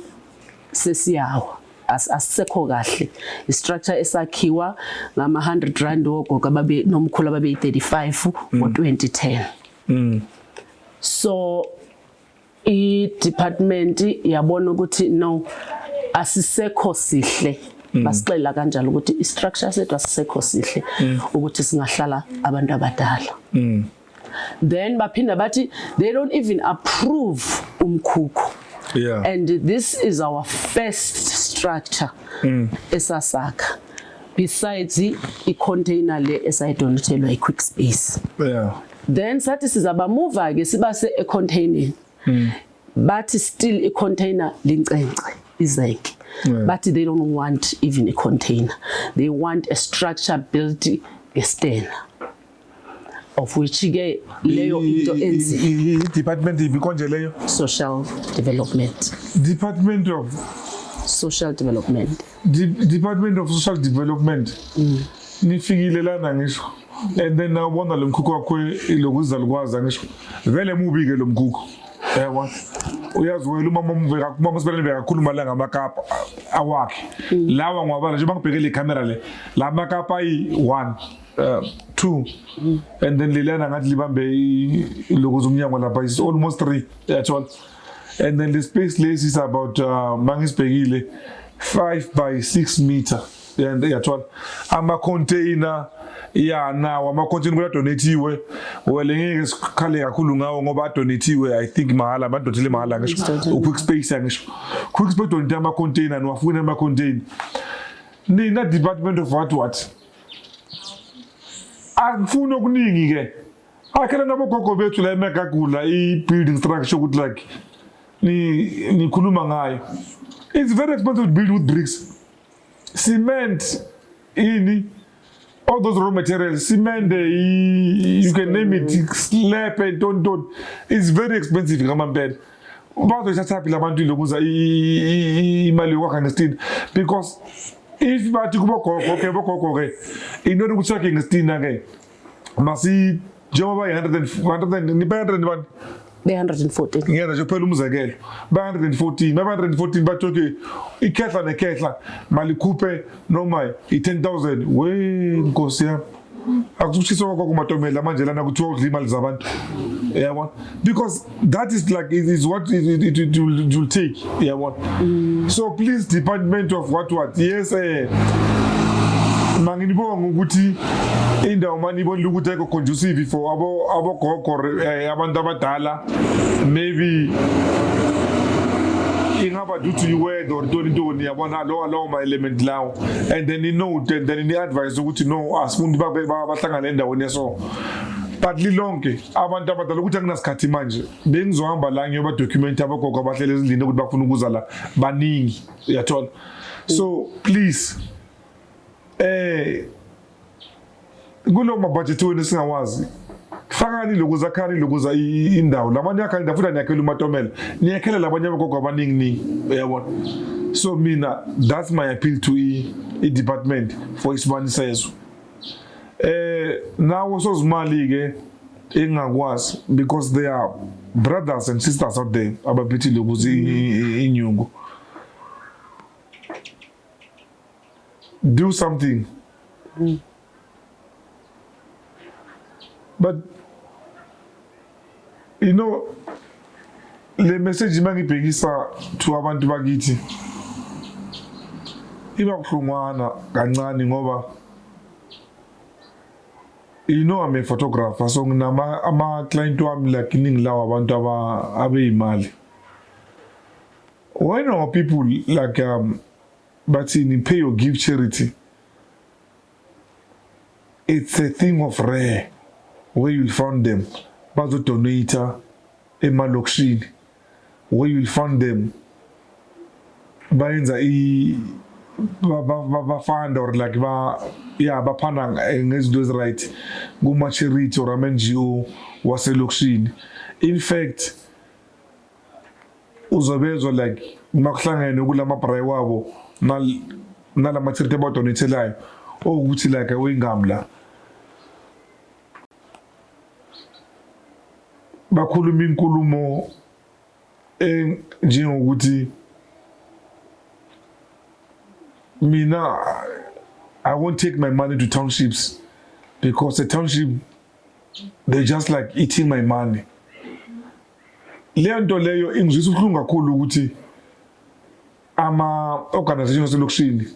sesiyawa, asisekho kahle. I-structure esakhiwa ngama 100 rand wogogo ababe nomkhulu ababe 35 ngo-2010. So i-department yabona ukuthi no, asisekho sihle. Basixelela kanjalo ukuthi i-structure sethu asisekho sihle ukuthi singahlala abantu abadala. Then baphinda bathi they don't even approve umkhukhu. And this is our first structure esasakha besides i-container le esayidonatelwa i-Quick Space. Then sathi sizabamuva ke sibase e-containing, bathi still i-container lincence izenke. Bathi they don't want even a container, they want a structure built ngesitena, of which ke leyo into enzima. I-department iphi konje leyo? Social Development. Department of Social Development. Department of Social Development. Nifikile lana ngisho and then nawubona lo mkhukhu wakho lokuzalukwazi ngisho vele mubi ke lo mkhukhu, yabona, uyazi wena umama umveka umama sibeleni bekakhuluma la ngamakapa awakhe lawa ngiwabala nje bangibhekele ikhamera le, la makapa ayi-1, 2, and then lelana ngathi libambe ilokuza umnyango lapha is almost 3, yathola. And then the space lesi is about, mangisibhekile, 5 by 6 meter, and yathola ama-container ya nawo ama-container kuyadonathiwe. Well, ngeke sikhale kakhulu ngawo ngoba adonathiwe, I think mahhala, badonethile mahhala ngisho u-Quick Space. Yangisho Quick Space donate ama-container, niwafuna ama-container nina Department of what what. Angifuni okuningi ke, akhela nabogogo bethu la eMagagula i-building structure ukuthi like ni nikhuluma ngayo. It's very expensive to build with bricks, cement, ini, all those raw materials, cement, you can name it, slab and don't don't, it's very expensive ngamampela. Bazoyithathaphi labantu lokuza imali yokwakha ngesitini? Because if bathi kubogogo, okay, bogogo ke, in order ukuthi sakhe ngesitina ke masi njengoba yi-100 and 100 and niba 100 bani? Be-114. Ngiyenza nje kuphela umzekelo, ba-114, ba-114 bathi okay, ikhehla nekhehla malikhuphe noma i-10 000. We nkosi yami, akusushiswa kwakho kumatomela manje lana kuthiwa udla imali zabantu, yabona, because that is like it is what it will take, yabona. So please, Department of what what, yes, manginibonga ukuthi indawo manibonile ukuthi ayikho conducive for abo abogogo or abantu abadala, maybe ingaba due to i-weather or ntoni ntoni, yabona, lawo ma-element lawo, and then i-note and then ni-advise ukuthi no, asifuni bahlangane endaweni eso. But lilonke abantu abadala ukuthi akunasikhathi manje bengizohamba la ngiyoba-document abogogo abahlele ezindlini ukuthi bafuna ukuza la, baningi, uyathola. So please, kulo mabhajethi wenu singawazi, fakani lokuza, akhani lokuza indawo lamanye akhani indawo futhi aniyakhela umatomela, niyakhela labanye abagogo abaningi ningi, uyabona. So mina that's my appeal to i-department for Isibani Sezwe. Nawo sozimali ke Engakwazi because they are brothers and sisters out there abaphethile ukuthi inyungu. Do something. But you know le message mangibhekisa to abantu bakithi iba buhlungwana kancane ngoba you know I'm a photographer, so nginama ama client wami like iningi lawo abantu aba abeyimali. When our people like bathini, pay or give charity, it's a thing of rare where you'll find them bazodonate emalokishini, where you'll find them bayenza i bafanda or like ba yeah baphana ngezinto ezi-right kuma-charity or ama-NGO waselokishini. In fact, uzobezwa like makuhlangene kulama-braai wabo nalama-charity abadonethelayo owukuthi like awuyingami la bakhuluma inkulumo njengokuthi mina I won't take my money to townships because the township, they just like eating my money. Leyo nto leyo ingizwisa ubuhlungu kakhulu ukuthi ama organization aselokishini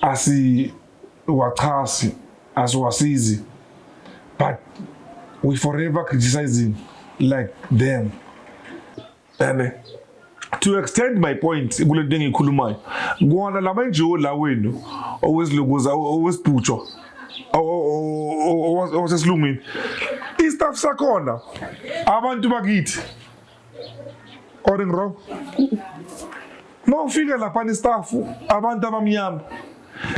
asiwachasi, asiwasizi, but we forever criticizing like them. And to extend my point kule nto engiyikhulumayo, kona lama NGO la wenu owezilokuza owesibhutshwa owasesilungwini, i-staff sakhona abantu bakithi or wrong. Uma ufika laphana, i-staff abantu abamnyama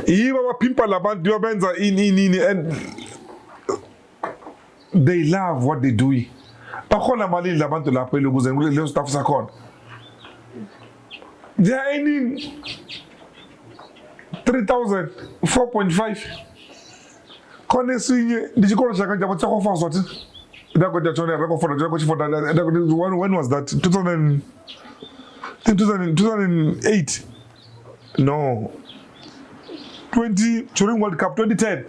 yibo abaphimpa labantu babenza ini ini ini, and they love what they doing. Bahola malini labantu lapho elokuze leyo staff sakhona? They are earning 3000, 4.5. Khona esinye nditshikolo chaka njabo tsakofazwa thi when was that? 2000, I think 2000, 2008, no, 20 during World Cup 2010.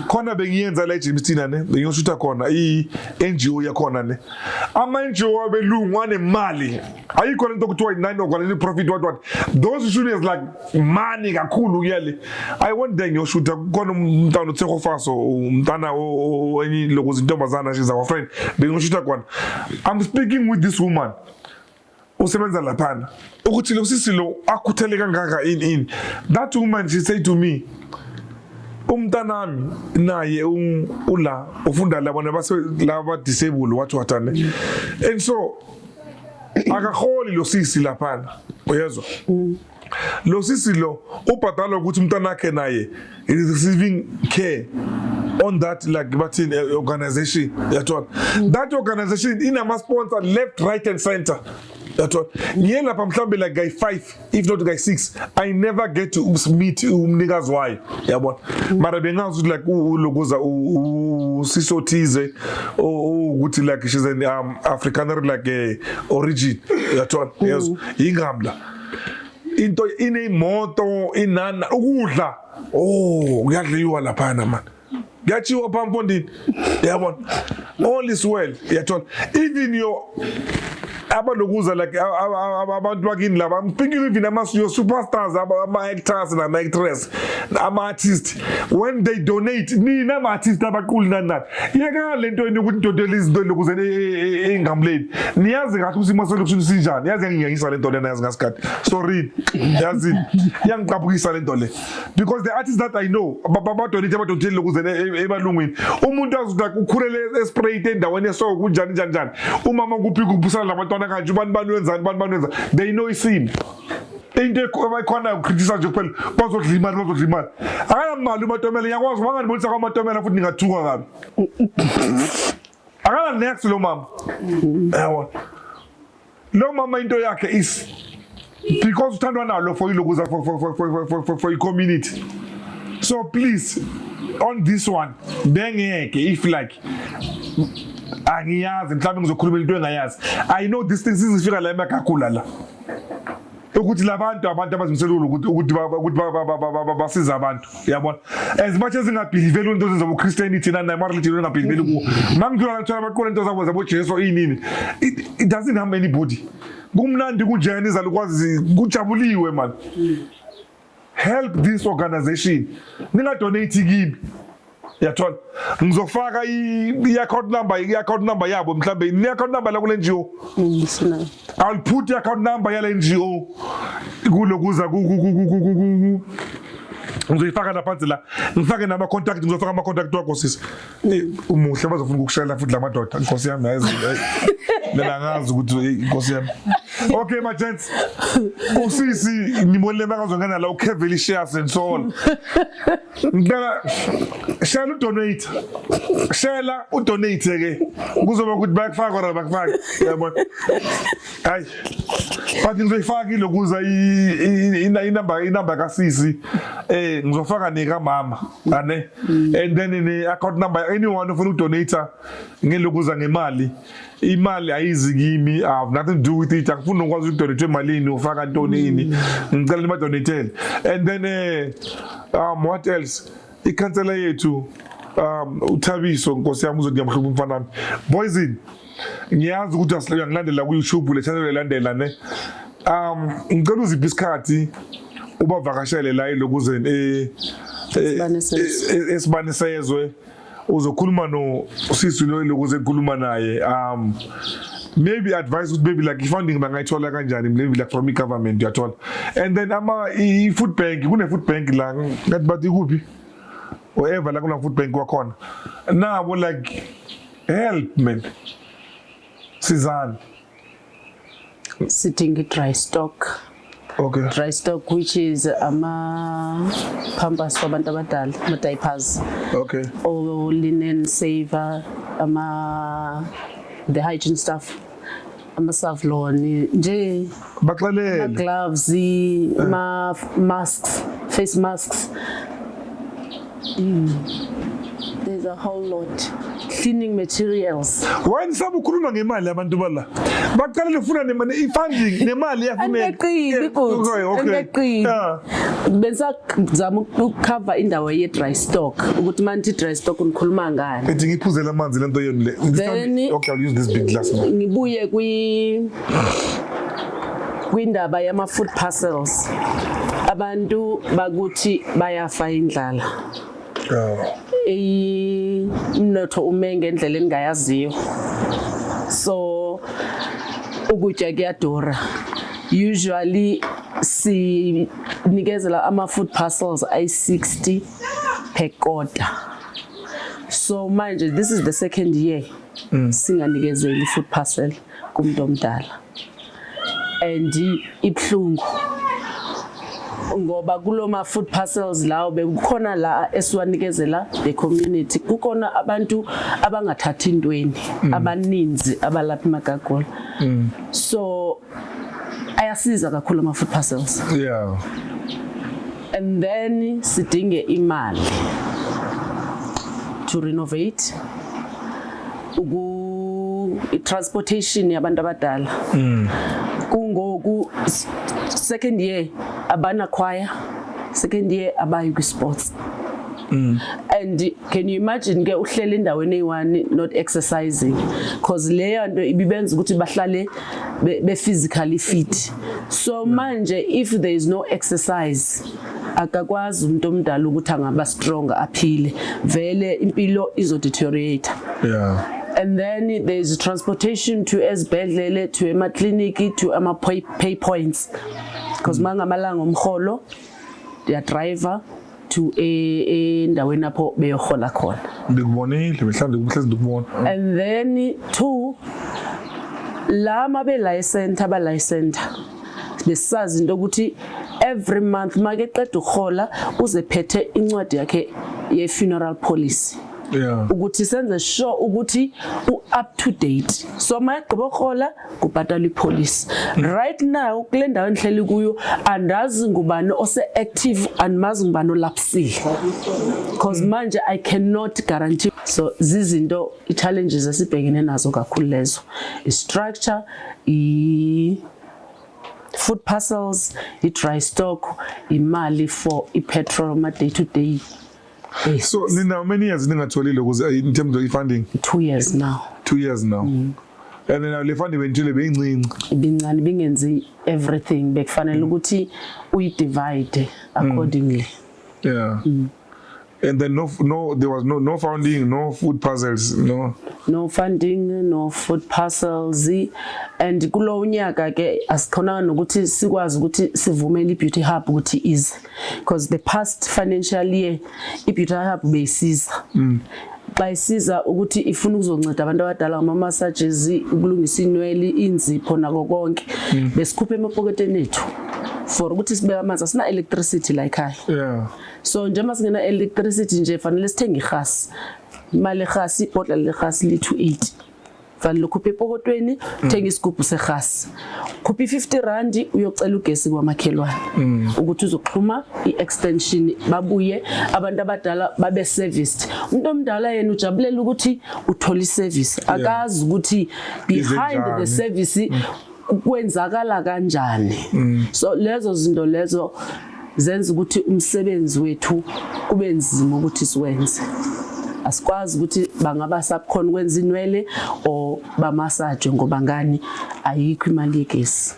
Khona bengiyenza la eJamestown ne, bengiyoshutha khona i-NGO yakhona ne. Ama-NGO abelungu anemali, ayikho lento kuthiwa i-nine organization profit, what what. Those issues like money kakhulu kuyale. I went there ngiyoshutha khona umntana uTshegofatso, umntana wenye lokuze intombazana, she's our friend. Bengiyoshutha khona. I'm speaking with this woman usebenza laphana ukuthi lo sisi lo akhuthele kangaka in in that woman, she said to me, umntanami naye ula ufunda la bona base laba disabled, what what, and so akaholi lo sisi laphana. Uyezwa, lo sisi lo ubhadala ukuthi umntanakhe naye is receiving care on that like bathini organization. Yathola that organization inama sponsor left, right and center. Yathola ngiye lapha mhlambe like guy 5, if not guy 6, I never get to meet umnikazi wayo, yabona. Mara bengazi ukuthi like ulokuza usiso othize ukuthi like she's an Afrikaner like origin. Yathola, yes, ingamla into inemoto inana ukudla. Oh, kuyadliwa laphana man, kuyatshiwa pha mfondini, yabona. All is well. Yathola even your abalokuza like abantu bakini laba, I'm thinking even ama your superstars, ama-actors nama-actress, ama-artist, when they donate, nina ama-artist abaquli nani nani, yeka le nto yeni ukuthi nidonele izinto lokuze ey'ngamleni. Niyazi kahle ukuthi isimo selokishini sinjani. Yazi yangiyangisa le nto lena, yazi ngasikhathi, sorry, yazi iyangicaphukisa le nto le because the artists that I know badonate, abadonate lokuze ebalungwini, umuntu azi ukuthi like ukhulele eSpruit endaweni eso kunjani njani njani, umama kuphi kuphusana nabantwana kanje, ubani bani wenzani, bani bani wenzani, they know isimo. Into abayikhona ukriticize nje kuphela, bazodla imali, bazodla imali. Akanamali uMatomela, ngiyakwazi banganibonisa kwaMatomela futhi ningathuka kabi. Akana next lo mama, yabona. Lo mama into yakhe is because uthandwa nalo for ilokuza for i-community. So please, on this one bengeke if like Angiyazi, mhlawumbe ngizokhuluma into engayazi. I know these things izifika la eMagagula la, ukuthi labantu, abantu abazimisele ukuthi basize abantu, uyabona, as much as ingabelieveli into zabo Christianity nani nama religion engabelieveli kuwo, mangidlula ngithola abaqola into zabo zabo Jesu inini, it doesn't harm anybody. Kumnandi kunjena, izalukwazi kujabuliwe man. Help this organization, ningadonate kimi, yathola, ngizofaka i-account number, i-account number yabo, mhlambe ni-account number la kule NGO. Sinayo. I'll put i-account number yale NGO kulokuza ngizoyifaka laphansi la, ngifake nama-contact, ngizofaka ama-contact wakho, sisi. Umuhle, bazofuna ukukushayela futhi la madoda, nkosi yami. Yazi, mina angazi ukuthi, inkosi yami. Okay, my gents, usisi ngibonile makazongena la uKevin shares and so on. Ngicela share, udonate, share, udonate ke, kuzoba ukuthi bayakufaka or abakufaki, yabona. Hayi, but ngizoyifaka ilokuza inumber kasisi, ngizofaka nekamama ane, and then ne account number. Anyone ofuna ukudonate ngelokuza ngemali, imali ayizi kimi, I have nothing to do with it. Angifuni nokwazi ukudonate emalini, ufaka ntoni ini. Ngicela nibadonatele. And then what else? Ikhansela yethu, uThabiso, nkosi yami, uzothi ngiyamhlupha umfana wami. Boyzin, ngiyazi ukuthi uyangilandela ku-YouTube, le channel uyalandela ne. Ngicela uziphe isikhathi ubavakashele la elokuzeni Esibane Sezwe. Esibane Sezwe, uzokhuluma no usisi lo lokuze ngikhuluma naye, maybe advice ukuthi maybe like i-funding bangayithola kanjani, maybe like from i-government, uyathola. And then ama i-food bank, kune food bank la, ngathi bathi kuphi, wherever la kuna food bank wakhona nabo, like help man, sizani. Sidinga i-dry stock. Dry stock, which is ama-pampers wabantu abadala, ama-diapers, or linen saver, ama the hygiene stuff, ama-Savlon nje. Baxelele. Ama-gloves, ama-masks, face masks. There's a whole lot, cleaning materials. Why nisaba ukhuluma ngemali? Abantu bala baqalele ufuna nemali, i-funding nemali iyafuneka. Angeqili futhi. Angeqili. Bengisazama ukucover indawo ye-dry stock, ukuthi uma nithi dry stock nikhuluma ngani. Ethi ngiphuzele amanzi lento yenu le. Okay, I'll use this big glass now. Ngibuye kwindaba yama-food parcels. Abantu bakuthi bayafa indlala. Umnotho ume ngendlela engingayaziyo, so ukutya kuyadura. Usually sinikezela ama-food parcels ayi-60 per quarter, so manje this is the second year singanikezeli food parcel kumuntu omdala, and ibhlungu ngoba kuloma food parcels lawo bekukhona la esiwanikezela the community, kukhona abantu abangathathi intweni abaninzi abalapha eMagagula, so ayasiza kakhulu ama food parcels. And then sidinge imali to renovate uku transportation yabantu abadala. Kungoku second year abana choir, second year abayi kwi sports, and can you imagine ke uhlele endaweni eyi-one not exercising, cause leyo nto ibibenza ukuthi bahlale be physically fit. So manje if there is no exercise, akakwazi umuntu omdala ukuthi angaba strong, aphile, vele impilo izo deteriorate. And then there's transportation to ezibhedlele, to emakliniki, to ama pay points, because mangamalanga omholo ya driver to endaweni lapho beyohola khona. Ndikubonile mhlawumbe, kuhlezi ndikubona. And then two, lama bela center, abala center, besisazi into ukuthi every month make qeda ukuhola uzephethe incwadi yakhe ye funeral policy. Ukuthi senze sure ukuthi u-up to date. So mayegqiba ukurhola, kubhatalwa ipolisi. Right now kule ndawo endihleli kuyo, andazi ngubani ose-active, andimazi ngubani olapsile, because manje I cannot guarantee. So zizinto, i-challenges esibhekene nazo kakhulu lezo, i-structure, i-food parcels, i-dry stock, imali for i-petrol ma day to day basis. So nina, how many years ningatholile ukuze, in terms of funding? 2 years now. 2 years now. And then le funding benithole beyincinci. Ibincane, bingenzi everything. Bekufanele ukuthi uyi-divide accordingly. Yeah. And then no, there was no funding, no food parcels, no. No funding, no food parcels. And kulo unyaka ke asikhonanga nokuthi sikwazi ukuthi sivumele i-Beauty Hub ukuthi ize, because the past financial year i-Beauty Hub beyisiza. Xa isiza ukuthi ifuna ukuzonceda abantu abadala ngama-massages, ukulungisa inwele, inzipho nako konke, besikhupha emapoketeni ethu for ukuthi sibeke amanzi. Asina electricity la ekhaya. So njengoba singena electricity nje, fanele sithenge irhasi. Imali erhasi, ibhodlela lerhasi li-280. Fanele ukhuphe epokotweni, uthenge isigubhu serhasi, khupha i-50 rand, uyocela ugesi kwamakhelwane ukuthi uzoxhuma i-extension, babuye abantu abadala babe serviced. Umuntu omdala yena ujabulela ukuthi uthola i-service, akazi ukuthi behind the Izenjani. service kwenzakala kanjani. So lezo zinto lezo zenza ukuthi umsebenzi wethu kube nzima ukuthi siwenze. Asikwazi ukuthi bangaba sakhona ukwenza inwele or bamasaje, ngoba ngani? Ayikho imali yegesi,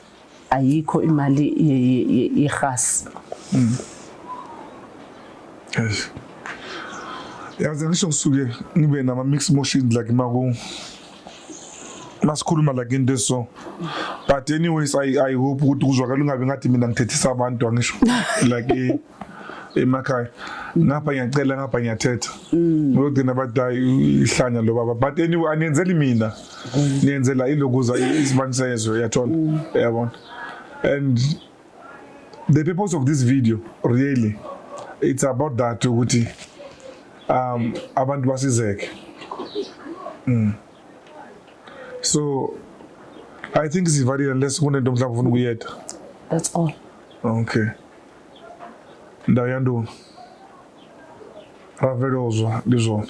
ayikho imali yerhasi. Yes. Yazi, ngisho ngisuke ngibe nama mixed emotions like maku masikhuluma like into so, but anyways, I hope ukuthi kuzwakala ungabe ngathi mina ngithethisa abantu. Angisho like emakhaya ngapha ngiyacela, ngapha ngiyathetha, ngiyogcina bathi, "Hayi, ihlanya lo baba." But anyway, aniyenzeli mina, niyenzela ilokuza isibani sezwe, uyathola, uyabona. And the purpose of this video really, it's about that, ukuthi abantu basizeke. So I think sivalile, unless kunento mhlawumbe ufuna ukuyeda. That's all. Okay, ndawo yantoni ravelozwa ndi zwone.